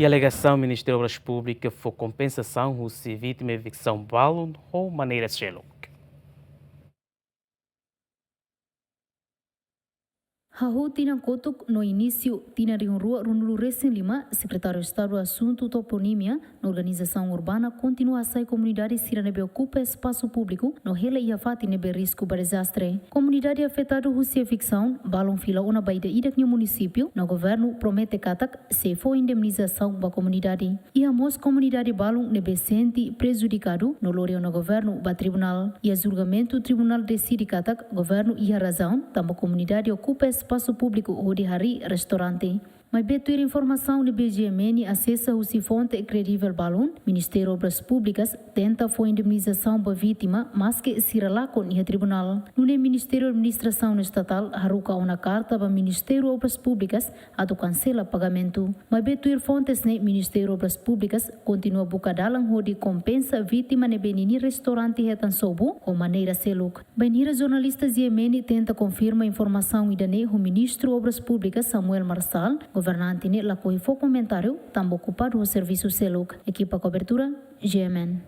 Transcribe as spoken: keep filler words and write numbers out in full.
Iha alegasaun, Ministériu Obras Públikas fó kompensasaun husi vítima eviksaun balun ho maneira seluk. Hahú tinan kotuk no inísiu tinan rihun rua ruanulu resin lima, Sekretáriu Estadu Asuntu Toponímia no Organizasaun Urbana kontinua hasai komunidade sira ne'ebé okupa espasu públiku no hela iha fatin ne'ebé risku ba dezastre. Komunidade afetadu husi eviksaun balun fila ona ba ida-idak nia munisípiu, no governu promete katak sei fó indemnizasaun ba komunidade. Iha mós komunidade balun ne'ebé sente prejudikadu no lori ona governu ba tribunál. Iha julgamentu, tribunál deside katak governu iha razaun, tanba komunidade okupa espasu públiku hodi harii restaurante. Maibé tuir informasaun ne'ebé G M N asesa husi fonte kredivel balun, Ministériu Obras Públikas tenta fó indemnizasaun ba vítima, maske sira lakon iha tribunál. Nune'e Ministériu Administrasaun Estatál haruka ona karta ba Ministériu Obras Públikas atu kansela pagamentu. Maibé tuir fontes ne'e, Ministériu Obras Públikas kontinua buka dalan hodi kompensa vítima ne'ebé ninia restaurante hetan sobu ho maneira seluk. Bainhira jornalista G M N tenta konfirma informasaun ida-ne'e ho Ministru Obras Públikas Samuel Marçal, governante ne'e lakohi fó komentáriu, tanba okupadu ho servisu seluk. Ekipa kobertura, G M N.